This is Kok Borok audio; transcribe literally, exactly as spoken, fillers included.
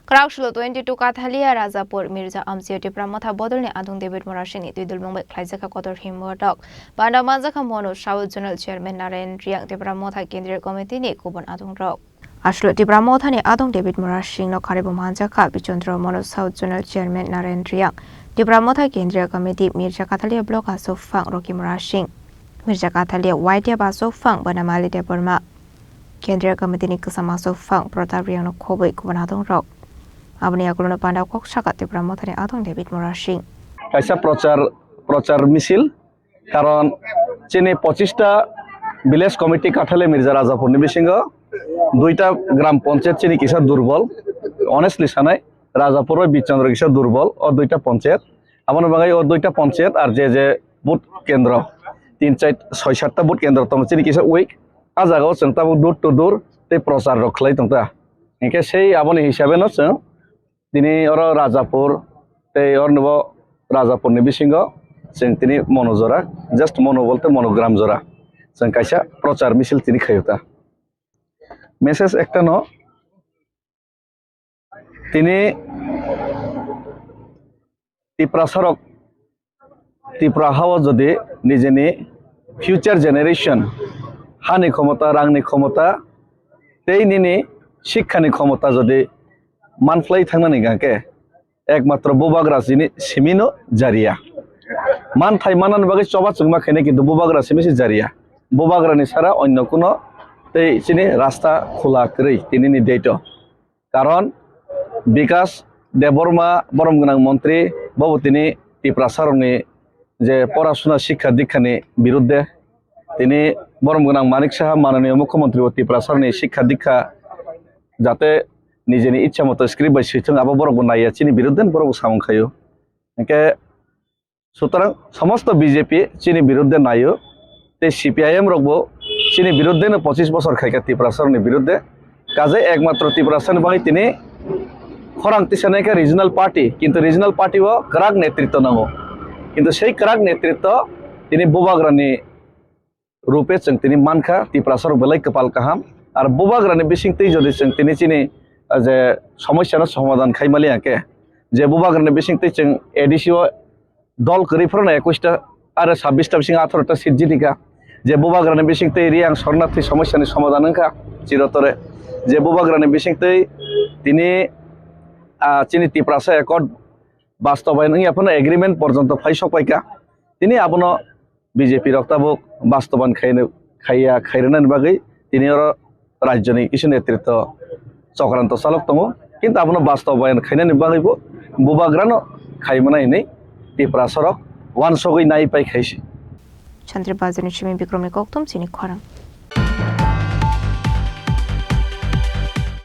Kwrak sulo twenty two Kathalia Rajapur Mirza Amchio Tipra Motha bodolni adong David Murasingni twi dulmung bai khlaijakha kotor himbotok. Panda manjakha Monu South Zonal Chairman Narayan Riang, Tipra Motha Kendriya Committee ni kubun adongrok. Aswk Tipra Mothani adong David Murasingno kharwi bo manjakha Bichandra Monu South Zonal Chairman Narayan Riang, Tipra Motha Kendriya Committee Mirza Kathalia Block Aswk Phang Rocky Murasing, Mirza Kathalia Waitya Baswk Phang Banamali Debbarma. Kendriya Committee ni kwcham aswk phang Pratap Riang no khobwi kubun adongrok. Aboni yagulo no panda kok saka Tipra Mothani adong David Murasing. Kaisa prochar, prochar misil, karon chini pochista village committee Kathale Mirza Rajapur ni bisingo duita gram panchayat chini kisa durbol, honestly sanai, Rajapur bai Bichandra kisa durbol, o duita panchayat. Aboni bagwi o duita panchayat ar je je vote kendro, tin char soi satta vote kendro tongo, chini kisa weak. A jaga o chwng tabuk door to door tei prochar rok khlai tong ta. Hinkhe sei aboni hisabe no chwng tini oro Rajapur tei oro bo Rajapur ni bisingo chwng tini Monu jora, just Monu bolte Monogram jora chwng kaisa prochar misil tini khaio ta. Message ekta no, tini Tiprasarok Tipra hao jodi nijini future generation hani khomota, rangni khomota tei nini shikkha ni khomota jodi manphlai thangnani hingkhe ekmatro bubagra chini simino jariya. Manthai manani bagwi choba chwngma khainai, kintu bubagra simi se jariya. Bubagrani sara onno kuno tei chini rasta khula kwrwi tinini date o. Karon Bikas Debbarma borom gwnang montri, bobo tini Tiprasarokni je porasuna, shikkha dikkha ni birudde, tini borom gwnang Manik Saha mananiya mukhyamantri bo Tiprasarokni shikkha dikkha jate nijeni ichha moto script bai swithung, abo borok bo naiya, chini birudde borok bo samung khaio. Hinkhe Sutorang somosto B J P chini birudde naio, tei C P I M rok bo chini birudde no pochis bosor khaikha Tiprasarokni birudde. Kaje ekmatro Tiprasani bagwi tini khorang tisanai khe regional party, kintu regional party o kwrak netritw nango. Kintu sei kwrak netritw tini bubagrani rupe chwng tini mankha, Tiprasarok belai kwpal kaham. Ar bubagrani bisingtwi jodi chwng tini chini, ah, je somosyano somadhan khai maliya khe, je bubagrani bisingtwi chwng A D C o dol kwrwi phano ekush ta, aro sabbish ta bising atharo ta seat jitika, je bubagrani bisingtwi Riang Sornathi somosyani somadhan wngkha chirotore, je bubagrani bisingtwi tini, ah, chini Tiprasa Accord bastobayan wngya phano agreement porjonto phai sok paikha. Tini abono B J P rok tabuk bastoban khaina, khaiya, khairwnani bagwi tini oro rajyoni kisa netritw chokranto chalok tongo, kintu abono bastobayan khainani bagwibo bubagrano khaimana hinwi Tiprasarok uansugwi nai pai khaisi. Chantri Bazarni simi Bikramni kokthum chini khorang.